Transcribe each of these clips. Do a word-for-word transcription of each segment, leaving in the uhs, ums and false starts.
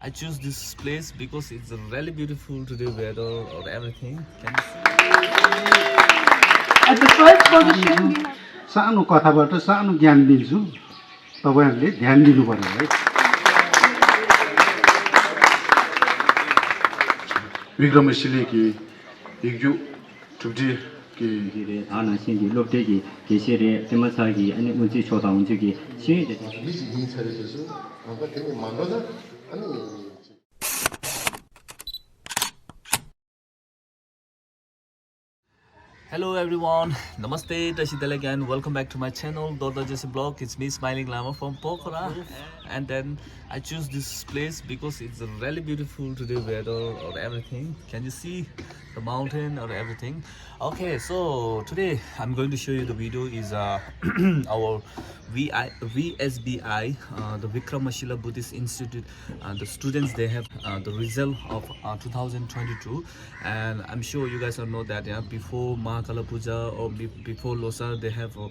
I choose this place because it's really beautiful today, weather or everything. Can you see? At the first position, we have ས་ནུ་ཀ་ཐ་བ་ཏྲ་ས་ནུ་རྒྱན་འདི་ཚུ་ཏོ་བན་ལེ་རྒྱན་འདི་ནུ་བ་རེད། བི་ཀྲ་མ་ཤི་ལའི་གི་ཡིག་རྒྱུགས་གྲུབ་འབྲས་ཀྱི་འདི་རེད། ད་ནང་བཞིན་གྱི་སློབ་གྲྭའི་གི་དགེ་བཤེས་རེད། ཨེ་མ་ཚ་གི་ཨ་ནི་དབུ་འཛིན་མཆོག་དང་དབུ་འཛིན་གྱི་ཤེས་ཡོན་དེ་དག་མི་ཞིག་ཡིན་ཚར་རེད། དེ་ཚོ་ཨང་ཀ་དེ་ནི་མ་འགྲོ་ན་ཨ་ནི། Hello everyone, Namaste, Tashi Delek, and welcome back to my channel, Dorda Jesse Blog. It's me, Smiling Lama from Pokhara. And then I choose this place because it's really beautiful today, weather or everything. Can you see the mountain or everything? Okay, so today I'm going to show you the video is uh, our V I, V S B I, uh, the Vikramashila Buddhist Institute, uh, the students, they have uh, the result of uh, two thousand twenty-two. And I'm sure you guys all know that, yeah, before Mahakala Puja or be- before Losar, they have uh,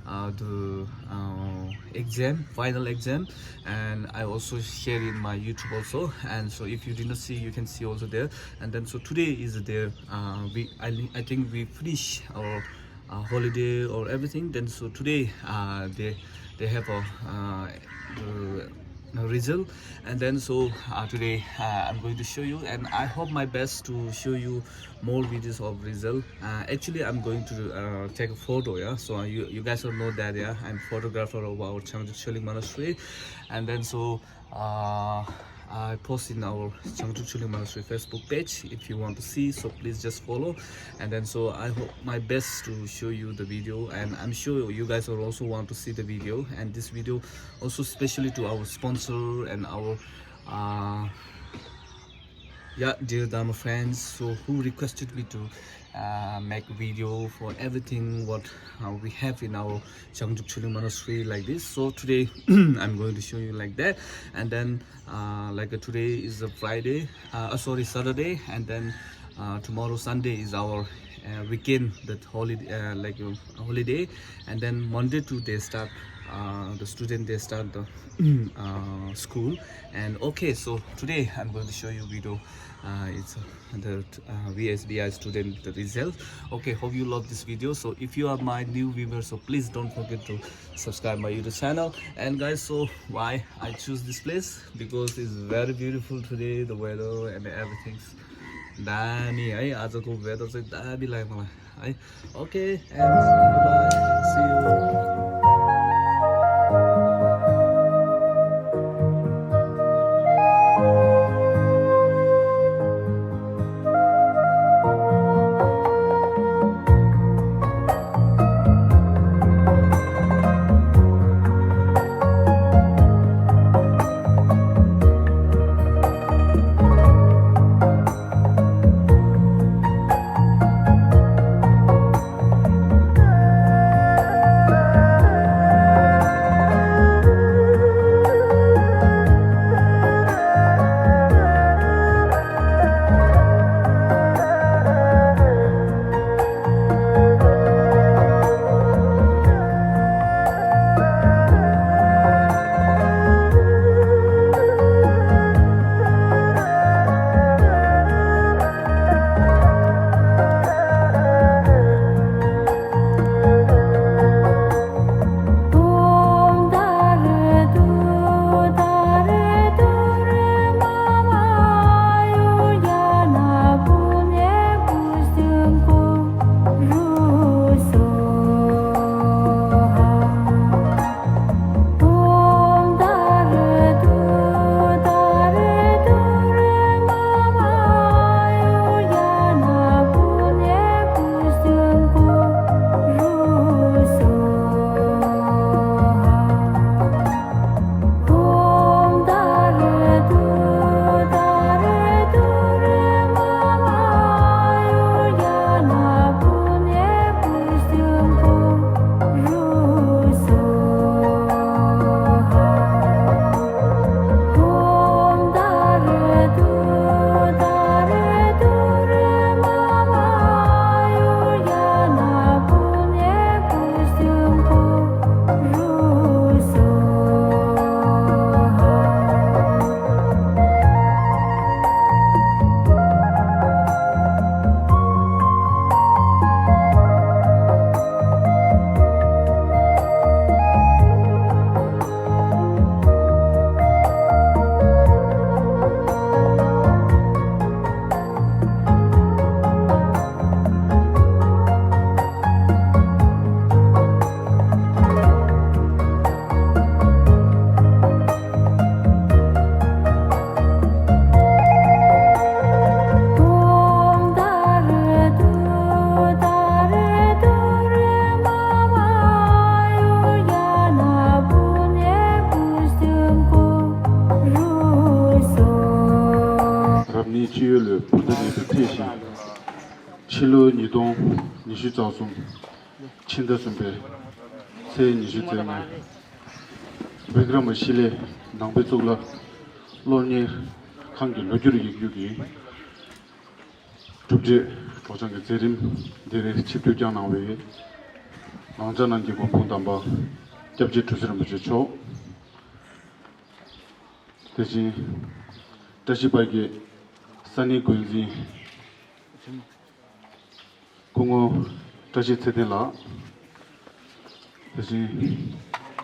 uh, the uh, exam, final exam. And I also share in my YouTube also. And so if you did not see, you can see also there. And then so today is their uh, we I, I think we finish our uh, holiday or everything. Then so today uh, they they have a uh, the, uh, result. And then so uh, today uh, I'm going to show you, and I hope my best to show you more videos of result. Uh, actually, I'm going to uh, take a photo, yeah. So uh, you you guys all know that, yeah, I'm photographer of our Changchuk Choling Monastery. And then so uh, I post in our Changchuk Choling Monastery Facebook page if you want to see. So please just follow. And then so I hope my best to show you the video, and I'm sure you guys will also want to see the video. And this video also specially to our sponsor and our uh, yeah, dear Dharma friends, so who requested me to uh, make video for everything what uh, we have in our Changchuk Choling Monastery like this. So today I'm going to show you like that. And then uh, like uh, today is a Friday, uh, uh, sorry, Saturday, and then uh, tomorrow Sunday is our uh, weekend, that holiday, uh, like uh, holiday. And then Monday to they start, uh, the student, they start the uh, school. And okay, so today I'm going to show you video. Uh, it's uh, the uh, V S B I student, the result. Okay, hope you love this video. So if you are my new viewer, so please don't forget to subscribe my YouTube channel. And guys, so why I choose this place? Because it's very beautiful today, the weather and everything. दामी है, आजको वेदर चाहिँ दामी लाग्यो मलाई है। Okay, and bye, see you. རབ་གནས་ཆུ་ཡོས་ལོའི་བོད་ཟླ་གཉིས་པའི་ཚེས་བཞི། ཕྱི་ལོ་ཉིས་སྟོང་ཉི་ཤུ་རྩ་གསུམ། ཕྱི་ཟླ་གསུམ་པའི་ཚེས་ཉི་ཤུ་རྩ་ལྔ། བིཀ་ར་མ་ཤི་ལའི་ནང་པའི་གཙུག་ལག་སློབ་གཉེར་ཁང་གི་ལོ་རྒྱུས་ཡིག་རྒྱུགས་ཀྱི་གྲུབ་འབྲས་སྒྲོག་སྦྱང་གི་མཛད་རིམ་འདིར་ཆིབས་བསྒྱུར་བསྐྱངས་གནང་བའི་ངག་བྱང་རྣམ་རྒྱལ་གྱི་དགོན་པ་དམ་པ་སྐྱབས་རྗེ་གྲུབ་ཚེ་རིན་པོ་ཆེ་མཆོག། དེ་བཞིན་བཀྲ་ཤིས་དཔལ་གྱི་ས་གནས་འགོ་འཛིན་སྐུ་ངོ་བཀྲ་ཤིས་ཚེ་བརྟན་ལགས། དེ་བཞིན་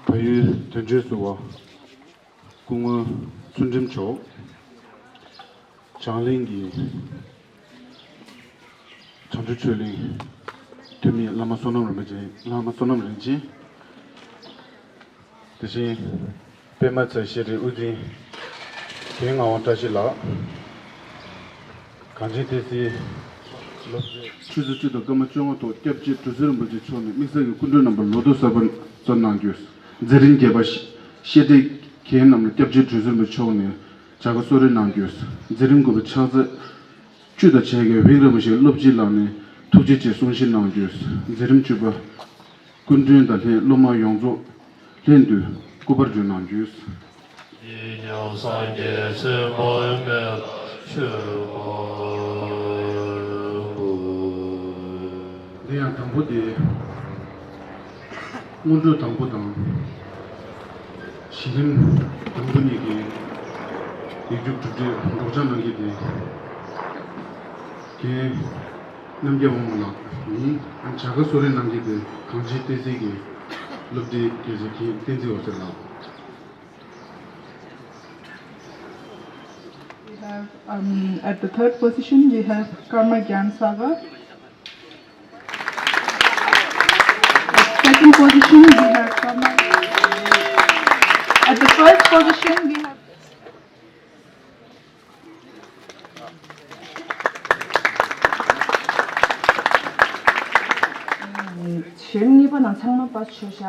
བལ་ཡུལ་དོན་གཅོད་ཟུར་པ་སྐུ་ངོ་ཚུལ་ཁྲིམས་མཆོག། བྱང་གླིང་གི་བྱང་ཆུབ་ཆོས་གླིང་འཐུས་མི་བླ་མ་བསོད་ནམས་རིན་པོ་ཆེ། བླ་མ་བསོད་ནམས་རིན་ཆེན། དེ་བཞིན་པད་མ་ཚེ་ཤེས་རིག་དབུ་འཛིན་རྒན་ངག་དབང་བཀྲ་ཤིས་ལགས། གངས་ཅན་བསྟན་སྲིད་སློབ་ཆུ་ཚོད་བཅུ་དང་སྐར་མ་བཅོ་ལྔ་ཐོག་སྐྱབས་རྗེ་གྲུབ་ཚེ་རིན་པོ་ཆེ་མཆོག་ནས་དམིགས་བསལ་གྱི་སྐུ་མགྲོན་རྣམ་པར་ལོ་ཐོ་གསར་པ་སྩལ་གནང་རྒྱུ། མཛད་རིམ་རྒྱས་པ་བཤད་གྲྭའི་མཁན་རྣམས་ལ་སྐྱབས་རྗེ་གྲུབ་ཚེ་རིན་པོ་ཆེ་མཆོག་ནས་བྱ་དགའ་གསོལ་རས་གནང་རྒྱུ། མཛད་རིམ་དགུ་པ་ཕྱག་འཚལ་བཅུ་དང་ཕྱེད་ཀའི་བིང་རིན་པོ་ཆེ་སློབ་སྤྱི་ལགས་ནས་ཐུགས་རྗེ་ཆེ་གསུང་བཤད་གནང་རྒྱུ། མཛད་རིམ་བཅུ་པ། སྐུ་མགྲོན་དང་ལྷན་སློབ་མ་ཡོངས་རྫོགས་ལྷན་དུ་སྐུ་པར་བསྒྲོན་གནང་རྒྱུ། ཡིད་མཉམ་སངས་རྒྱས་ཆེན་པོའི་མེ་ལ་མཆོད་པ་འབུལ། འདི་ཡང་དང་པོ་དེ། སྔོན་འགྲོ་དང་པོ་དང་། གཞི་རིམ་དང་པོ་གཉིས་ཀྱི་ཡིག་རྒྱུགས་གྲུབ་འབྲས་སྒྲོག་སྦྱང་གནང་མཁན་དེ། རྒན་རྣམ་རྒྱལ་དབང་མོ་ལགས་ཡིན། བྱ་དགའ་གསོལ་རས་གནང་མཁན་དེ་གངས་ཅན་བསྟན་སྲིད་ཀྱི་སློབ་གྲྭའི་དགེ་རྒན་བསྟན་འཛིན་འོད་ཟེར་ལགས། We have, um, at the third position, we have Karma Gyan Sagar. At second position, we have Karma. At the first position, we have. གཞོན་གཉིས་པ་ནང་ཚང་མ་པ་ཆོས་ཤག་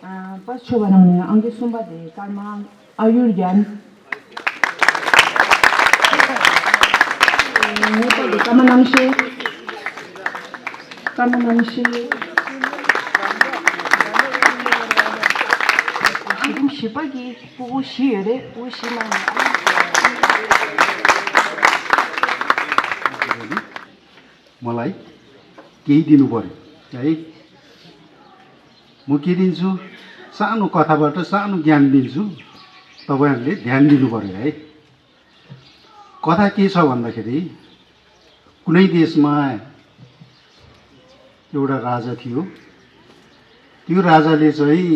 ཨ། པ་ཆོས་པ་ནང་ནས་ཨང་ཀི་གསུམ་པ་དེ་ཀརྨ་ཨ་ཡུར་རྒྱན། གཉིས་པ་དེ་ཀརྨ་རྣམ་ཤེས། ཀརྨ་རྣམ་ཤེས། གཞི་རིམ་བཞི་པ་གི་སྤུ་གུ་བཞི་ཡོད་རེད། སྤུ་གུ་བཞི་ནང་ནས། मलाई केही दिनु पर्यो है। म के दिन्छु? सानो कथाबाट सानो ज्ञान दिन्छु, तपाईँहरूले ध्यान दिनु पर्यो है। कथा के छ भन्दाखेरि, कुनै देशमा एउटा राजा थियो। त्यो राजाले चाहिँ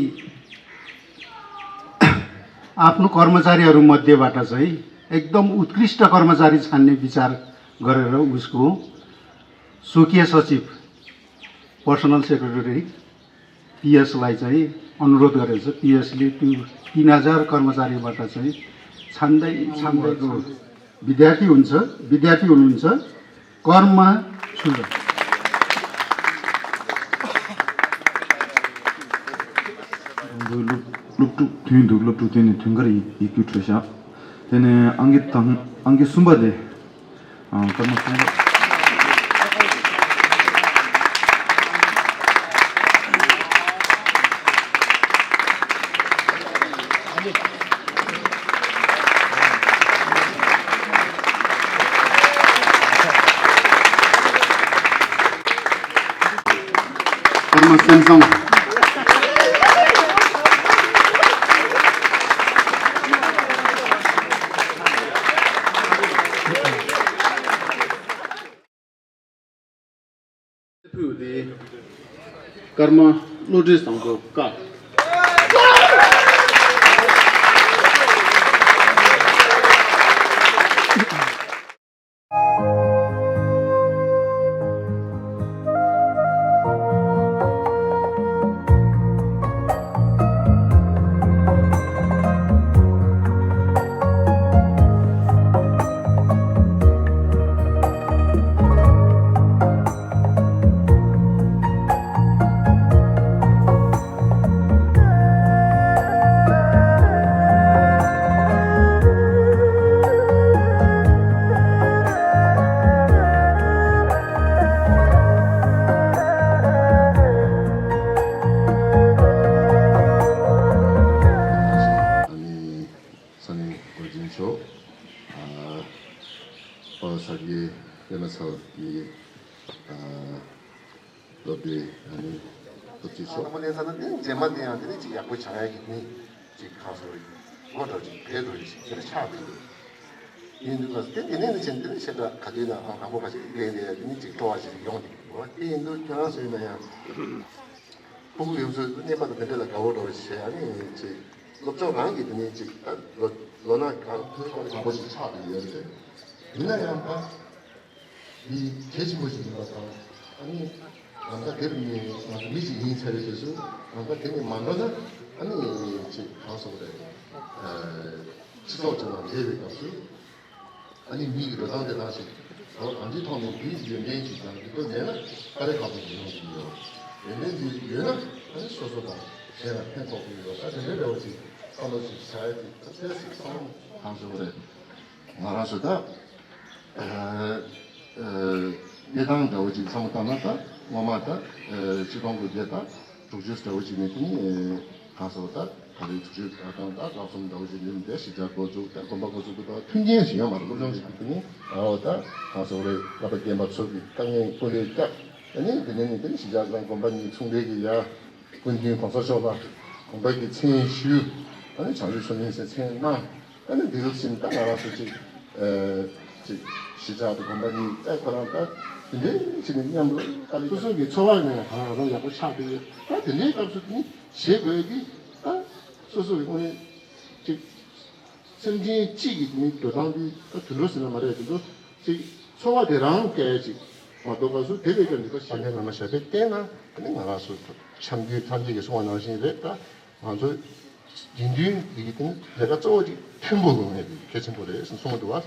आफ्नो कर्मचारीहरू मध्येबाट चाहिँ एकदम उत्कृष्ट कर्मचारी छान्ने विचार गरेर उसको स्वकीय सचिव, पर्सनल सेक्रेटरी पिएसलाई चाहिँ अनुरोध गरेको छ। पिएसले त्यो तिन हजार कर्मचारीबाट चाहिँ छान्दै छान्दै गयो। विद्यार्थी हुन्छ, विद्यार्थी हुनुहुन्छ, कर्ममा छु र। སློབ་སློབ་ཕྲུག་ཐོན་འདུག་སློབ་ཕྲུག་དེ་ནས་ཐོན་ཁར་ཡིག་ཡིག་སྒྱུར་འཕྲོད་བཞག་དེ་ནས་ཨང་ཀི་དང་ཨང་ཀི་གསུམ་པ་དེ། ཨང་ཀརྨ་གསུམ་པ། ཀརྨ་སེམས་བཟང་། ཕུལ་ཏེ། ཀརྨ་བློ་གྲོས་བཟང་པོ་ཀ། ས་དགེ་པད་མ་ཚེ་དབང་གི་ཨ་སློབ་གྲྭའི་ཨ་ནི་སློབ་སྤྱི་ཚོ། ཨ་མ་ལེན་ས་ན་དེ་ནི་རྗེས་མ་དེ་ཡང་དེ་ནི་ཅིག་ཡག་པོ་ཆགས་ཡ་གི་ནི་ཅིག་གང་སོ་རེད། མགོ་འགྲོ་ཅིག་བེད་འགྲོ་ཅིག་དེ་ནི་ཆགས་བསྡད་འདུག་ཡིན་དུས་ལ་དེ་དེ་ནས་ནི་ཆེན་དེ་ནི་ཤེས་བྱ་ག་དུས་ན་ཨང་དང་པོ་ག་ཞིག་ལེན་དེ་ཡ་དེ་ནི་ཅིག་སྤྲོ་བ་ཞིག་ཡོང་གི་འདུག་དེ་ཡིན་དུས་ཁྱོད་རང་ཚོ་ཡིན་ན་ཡང་། ཕྲུ་གུ་ཡོངས་སུ་གནས་པ་དང་དེ་འདྲ་ལ་དགའ་བོ་འགྲོ་བ་ཞིག་བྱས་ཨ་ནི་ཅིག་སློབ་སྦྱོང་རང་གི་དེ་ནས་ཅིག་ད་ལོ་ལོ་ན་གང་ཐོན་གང་དགའ་བོ་ཞིག་ཆགས་ཏེ་ཡོད་རེད། ཡིན་ན་ཡང་ད་འདི་གལ་ཆེན་པོ་ཞིག་ཡིན་པ་དང་ཨ་ནི་ང་ད་དེར་ནས་ང་ཚོ་མི་ཞིག་ཡིན་ཚར་བའི་རྗེས་སུ་ང་ད་དེ་ནས་མ་འགྲོ་ན་ཨ་ནི་ཅིག་གང་སོང་རེད། སྤྱི་ཚོགས་ཀྱི་ནང་བསྡད་པའི་སྐབས་སུ། ཨ་ནི་མི་ཡི་འགྲོ་སྟངས་དེ་དག་ཞིག་ཨོ་གང་ཅིའི་ཐོག་ནས་དེའི་ཡོན་ཏན་ཞིག་དང་འདི་ཚོ་མེད་ན་ཨ་རེ་ཁག་པོ་ཞིག་ཡོང་གི་ཡོད། ཡོན་ཏན་འདི་ཡོད་ན་ཨ་ནི་སོ་སོ་དང་གཞན་ལ་ཕན་ཐོགས་ཀྱི་ཡོད། ཨ་དེ་འདྲའི་འདྲ་བོ་ཞིག་བསམ་བློ་ཞིག་བྱ་ཡ་ཅིག་ཨ་ཚད་ཞིག་བསམ་བློ་གང་བྱུང་རེད། ང་རང་ཚོ་ད་ཨ་ཨ་གནས་སྟངས་འདྲ་བོ་ཅིག་བསམ་བློ་བཏང་ན་ད་སྔོན་མ་ད་ཨ་ཆིག་སྟོང་དགུ་བརྒྱ་དང་དྲུག་ཅུ་འདྲ་བོ་ཅིག་ནས་དེ་ནི་ཨ་གང་ཟེར་བ་ད་ད་རེས་དྲུག་ཅུ་ཨ་དང་ད་ལྷག་གསུམ་འདྲ་བོ་ཅིག་ཡིན་པས་གཞིས་ཆགས་འགོ་བཙུགས་ད་དགོན་པ་འགོ་བཙུགས་པ་དང་མཐུན་རྐྱེན་ཞིག་ཡོད་མ་རེད། སློབ་སྦྱོང་ཞིག་དེ་ནི་ཨ་འོ་ད་གང་ཟེར་བ་རེད། བསླབ་པ་རྒན་པ་ཚོ་གི་དཀའ་ངལ་སྐུ་ལས་བཀག་ཨ་ནི་དེ་ནས་ནི་དེ་ནི་གཞིས་ཆགས་དང་དགོན་པ་གཉིས་ཚོང་འབྲེལ་གྱི་ཡ། སྐུ་མདུན་གོང་ས་མཆོག་ལ་དགོན་པ་གི་མཚན་ཞུ། ཨ་ནི་བྱང་ཆུབ་མཆོག་གླིང་ཟེར་མཚན་གནང་། ཨ་ནི་འདི་ལུགས་ཟིན་ད་ང་རང་ཚོ་ཅིག་ཨ་ཅིག་གཞིས་ཆགས་དང་དགོན་པ་གཉིས་ཨ་ཁོ་རང་ད་དེ་འདྲའི་ཅིག་ནས་མཉམ་དུ་ཨ་ནི་སོ་སོ་གི་འཚོ་བ་ནས་ཧ་ལམ་ཡག་པོ་ཆགས་བསྡད་ཡོད། ད་དེ་འདྲའི་སྐབས་སུ་ནི་བྱེད་དགོས་ཀྱི་ད་སོ་སོ་གི་དངོས་གནས་ཅིག་སེམས་ཅན་གཅིག་གི་ནི་འགྲོ་སྟངས་འདི་ད་དུད་འགྲོ་ཟེར་ན་མ་རེད། དེ་ཚོ་ཅིག་འཚོ་བ་དེ་རང་སྐྱེལ་ཡ་ཅིག་མ་གཏོགས་པ་སུ་དེ་ལས་ཀྱང་འདི་ཚོ་ཞལ་ལས་ལ་མ་ཞབས་པད་བརྟན་ན་ཨ་ནི་ང་རང་ཚོ་འཆམ་མཐུན་ཐམས་ཅད་ཀྱིས་གསུངས་པ་ནང་བཞིན་རེད། ད་ང་ཚོ་དགེ་འདུན་འདི་གི་སྟེང་ལས་ཀ་གཙོ་བོ་ཅིག་མཐུན་པོ་དགོས་ངེས་གལ་ཆེན་པོ་རེད་ཟེར་གསུངས་འདུག་བ།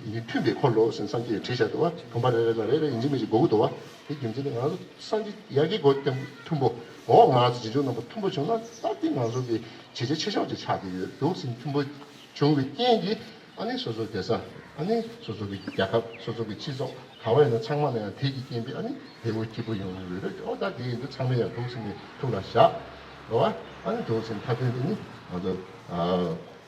ཡིན་མཐུན་པའི་འཁོར་ལོ་ཟེར་སངས་རྒྱས་ཀྱིས་བྲིས་བཞག་འདུག་བ། དགོན་པ་རེ་རེ་ལ་རེ་རེ་ཡིན་གཅིག་མིན་གཅིག་དགོས་ཀྱི་འདུག་བ། དེ་རྒྱུ་མཚན་དེ་ང་ཚོ་སངས་རྒྱས་ཡར་རྒྱས་དགོས་དེ་མཐུན་པོ་འོ་ང་ཚོ་རྗེས་འཇུག་རྣམ་པ་མཐུན་པོ་བྱུང་ན་ད་དེ་ང་ཚོ་གི་བྱས་རྗེས་ཆེ་ཤོས་ཅིག་ཆགས་ཀྱི་ཡོད་འདུག་ཟེར། མཐུན་པོ་བྱུང་བའི་རྐྱེན་གྱིས་ཨ་ནི་སོ་སོའི་བསྡད་ས་ཨ་ནི་སོ་སོ་གི་རྒྱལ་ཁབ་སོ་སོ་གི་སྤྱི་ཚོགས་ག་བ་ཡིན་ན་ཚང་མ་ལ་ཡང་དེ་གི་རྐྱེན་པས་ཨ་ནི་བདེ་བོ་སྐྱིད་པོ་ཡོང་གི་ཡོད་རེད། ཨོ་ད་དེ་ཡིན་དུས་ཚང་མས་ཡང་འདུག་ཟེར་ནས་ཐུགས་ལ་བཞག་རེད་བ། ཨ་ནི་འདུག་ཟེར་ནས་མཐའ་དོན་དེ་ནི་ང་ཚོ་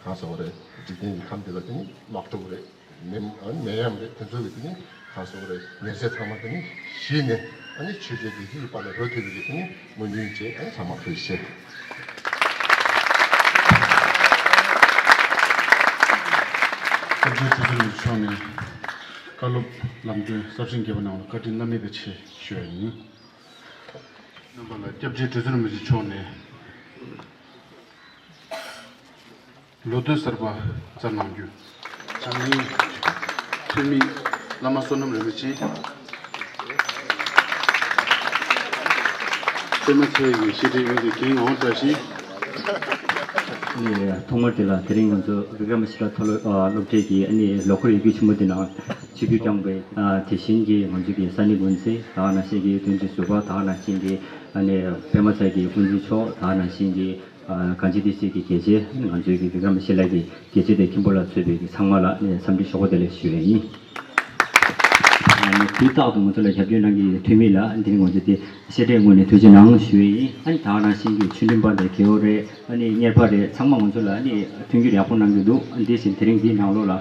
གང་ཟེར་བ་རེད། འཇིག་རྟེན་གྱི་ཁམས་འདི་ལ་དེ་ནི་དམག་འཁྲུག་རེད། ནད་ནད་ཡམས་རེད། དེ་ཚོ་གི་དེ་ནི་གང་ཟེར་བ་རེད། ཉེན་སྲིད་ཚང་མ་དེ་ནི་ཞི་ནས་ཨ་ནི་ཆོས་བྱེད་དགེ་བཤེས་ཀྱི་དཔལ་ལ་རོལ་ཐུབ་པའི་གི་དེ་ནི་སྨོན་འདུན་བཅས་ཨ་ནི་ཚང་མ་ཕུལ་ཞེས། སྐྱབས་རྗེ་དྲི་ཟའི་རིན་པོ་ཆེ་མཆོག་ནས་བཀའ་སློབ་ལམ་སྟོན་གསར་བཞེངས་རྒྱས་པ་གནང་བར་བཀའ་དྲིན་བླ་མེད་པའི་ཆེ་ཞུ་བ་ཡིན། རྣམ་པ་ལ་སྐྱབས་རྗེ་དྲི་ཟའི་རིན་པོ་ཆེ་མཆོག་ནས། ལོ་སྟོད་གསར་པ་བཅར་གནང་རྒྱུ། བཅར་གནང་། འཐུས་མི་བླ་མ་བསོད་ནམས་རིན་པོ་ཆེ། པད་མ་ཚེ་ཡི་བཤད་གྲྭའི་དབུ་འཛིན་རྒན་ངག་དབང་བཀྲ་ཤིས། ནས་ཐོག་མར་དེ་ལ་དེ་རིང་ང་ཚོ་བི་ཀྲ་མ་ཤི་ལ་མཐོ་སློབ་ཨ་སློབ་གྲྭའི་གི་ཨ་ནི་ལོ་འཁོར་ཡི་གེ་ཆེན་མོ་འདི་ནང་ཆིབས་བསྒྱུར་བསྐྱངས་པའི་ཨ་དེ་བཞིན་གྱི་ང་ཚོ་གི་ས་གནས་འགོ་འཛིན་དེ་ག་ནང་བཞིན་གྱི་དོན་གཅོད་ཟུར་པ་དེ་ག་ནང་བཞིན་གྱི་ཨ་ནི་པད་མ་ཚེ་གི་དབུ་འཛིན་མཆོག་དེ་ག་ནང་བཞིན་གྱི་ཨ་གངས་ཅན་ཏི་སི་གི་རྒྱལ་གཅེས་ང་ཚོའི་གི་བི་ཀྲ་མ་ཤི་ལ་གི་རྒྱལ་གཅེས་དང་མཁན་པོ་ལ་གཙོས་པའི་གི་ཚང་མ་ལ་ནས་འཚམས་འདྲི་ཞོགས་པ་བདེ་ལེགས་ཞུ་ཡས་ཡིན། ཨ་ནི་དུས་རྟག་ཏུ་ང་ཚོ་ལ་རྒྱབ་སྐྱོར་གནང་གི་འཐུས་མི་ལ་འདི་ནི་ང་ཚོ་དེ་བཤད་གྲྭའི་ངོས་ནས་ཐུགས་རྗེ་གནང་ཞུ་ཡས་ཡིན། ཨ་ནི་དེ་ག་ནང་བཞིན་གྱི་ཆོས་འབྲེལ་པ་རེད། རྒེད་འོག་རེད། ཨ་ནི་གཉེར་པ་རེད། ཚང་མ་ང་ཚོ་ལ་ཨ་ནི་མཐུན་འགྱུར་ཡག་པོ་གནང་གི་འདུག་ཨ་ནི་དེ་བཞིན་དེ་རིང་འདིའི་ནང་ལོགས་ལ་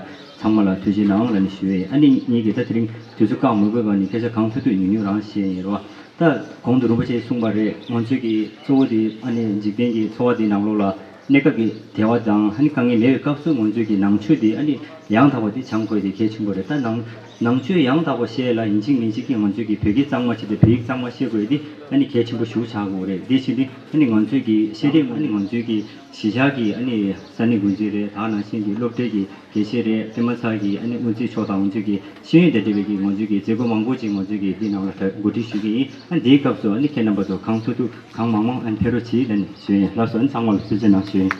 ཚང་མ་ལ་ཐུགས་རྗེ་གནང་ལ་ནི་ཞུ་ཡས་ཡིན། ཨ་ནི་ངེད་ཀྱིས་ད་དེ་རིང་དུས་ཚོད་བཀག་མི་དགོས་པ་ནི་སྐད་ཆ་གང་ཐུབ་ཐུབ་ཉུང་ཉུང་རང་བཤད་ཡིན་རོགས། ད་གོང་དུ་རིན་པོ་ཆེས་གསུངས་པ་རེད། ང་ཚོས་ཀྱི་གཙོ་བོ་དེ་ཨ་ནི་འཇིག་རྟེན་གྱི་འཚོ་བ་དེའི་ནང་ལོགས་ལ་གནས་སྐབས་ཀྱི་བདེ་བ་དང་ཨ་ནི་དཀའ་ངལ་མེད་པའི་སྐབས་སུ་ང་ཚོས་ཀྱི་ནང་ཆོས་དེ་ཨ་ནི་ཡང་དག་པ་དེ་སྦྱང་དགོས་དེ་གལ་ཆེན་པོ་རེད། ད་ནང་ནང་ཆོས་ཡང་དག་པ་ཤེས་ལ་ཡིན་གཅིག་མིན་གཅིག་གི་ང་ཚོས་ཀྱི་བོད་སྐད་གཙང་མ་བྱས་ཏེ་བོད་ཡིག་གཙང་མ་ཤེས་དགོས་དེ་ཨ་ནི་གལ་ཆེན་པོ་ཞིག་ཆགས་དགོས་རེད། དེ་བཞིན་དེ་ཨ་ནི་ང་ཚོས་ཀྱི་བཤད་གྲྭའི་ངོས་ནས་ང་ཚོས་ཀྱི་གཞིས་ཆགས་ཀྱི་ཨ་ནི་ས་གནས་འགོ་འཛིན་རེད། དེ་ག་ནང་བཞིན་གྱི་སློབ་གྲྭའི་གི་དགེ་བཤེས་རེད། པད་མ་ཚེ་གི་ཨ་ནི་དབུ་འཛིན་མཆོག་དང་དབུ་འཛིན་གྱི་ཤེས་ཡོན་དང་འབྲེལ་བའི་གི་ང་ཚོའི་གི་མཛད་སྒོ་མང་པོ་ཅིག་ང་ཚོའི་གི་འདིའི་ནང་ལ་གྲ་འགོ་ཁྲིད་ཞུ་གི་ཡིན། ཨ་འདིའི་སྐབས་སུ་ཨ་ནི་ཁྱེད་རྣམ་པ་ཚོ་གང་ཐུབ་ཐུབ་གང་མང་མང་ཨ་ནི་ཕེབས་རོགས་གྱིས་ལབ་ནས་ཞུ་ཡིན། ལགས་སོ། ཨ་ནི་ཚང་མ་ལ་ཐུགས་རྗེ་གནང་ཞུ་ཡིན།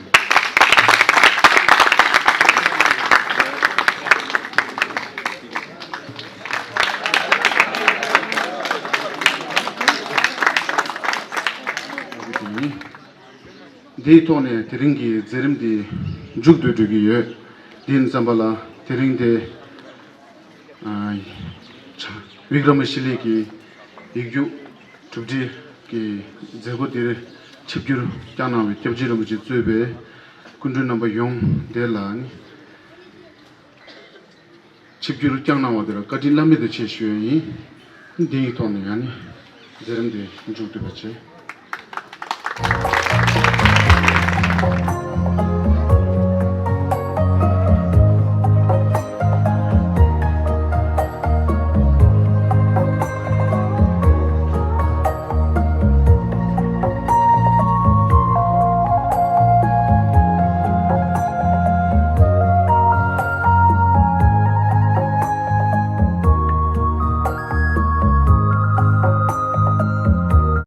འདིའི་ཐོག་ནས་དེ་རིང་གི་མཛད་རིམ་འདི་མཇུག་བསྡུ་འགྲོ་གི་ཡོད། དེ་ཡིན་ཙམ་པ་ལ་དེ་རིང་དེ་ཨ་བི་ཀྲ་མ་ཤི་ལའི་གི་ཡིག་རྒྱུགས་གྲུབ་འབྲས་ཀྱི་མཛད་སྒོ་འདིར་ཆིབས་བསྒྱུར་བསྐྱངས་གནང་བའི་སྐྱབས་རྗེ་རིན་པོ་ཆེ་གཙོས་པའི་སྐུ་མགྲོན་རྣམ་པ་ཡོངས་དེ་ལ་ནི། ཆིབས་བསྒྱུར་བསྐྱངས་གནང་བ་དེ་ལ་བཀའ་དྲིན་བླ་མེད་དུ་ཆེ་ཞུ་ཡས་ཡིན། འདི་ཡི་ཐོག་ནས་ཡང་ནི་མཛད་རིམ་དེ་མཇུག་བསྡུ་བ་བྱེད།